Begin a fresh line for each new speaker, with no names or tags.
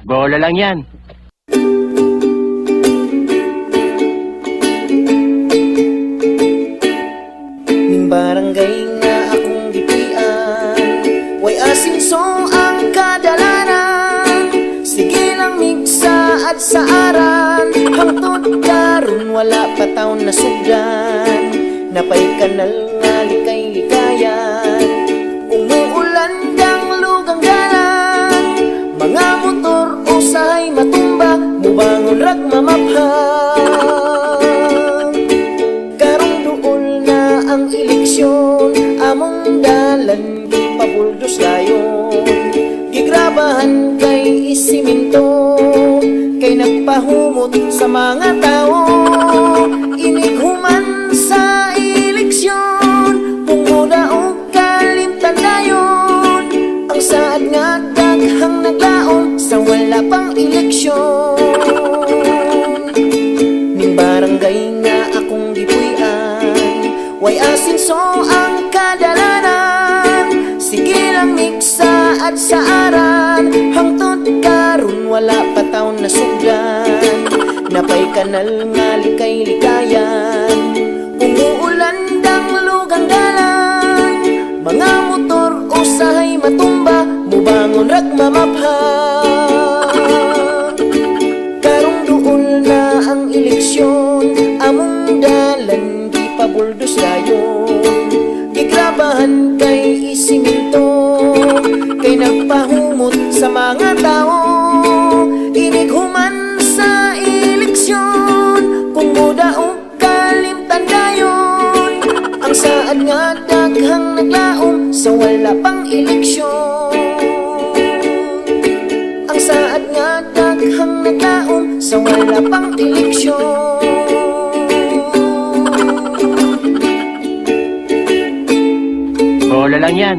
Bola lang yan.
Ning barangay nga akong gipuy-an, way asinso ang kadalanan. Sige lang migsaad sa aran. Hangtod karon wala pa taon na sugdan. Napay kanal nga likay-likayan. Umuulan dang lugang dalan. Mga motor usahay matumba, mubangon rag mamaphan. Karong duol na ang eleksyon, among dalan gipabuldos dayon. Gigrabahan kay isiminto, kay nagpahumot sa mga tao. Inighuman sa eleksyon, pungoda og kalimtan dayon. Ang saad nga daghang naglaom sa wala pang eleksyon. Ning barangay nga akong gipuy-an, way asinso ang kadalanan. Sige lang migsaad sa aran. Hangtod karon wala pa taon na sugdan. Napay kanal nga likay-likayan. Umuulan dang lugang dalan. Mga motor usahay matumba, mubangon rag mamaphan. Karong duol na ang eleksyon, among dalan gipabuldos dayon. Gigrabahan kay isiminto, kay nagpahumot sa mga tao. Inighuman sa eleksyon, kung muda og kalimtan dayon. Ang saad nga daghang naglaom sa wala pang eleksyon. Ang saad nga daghang naglaom sa wala pang eleksyon.
Bola lang yan.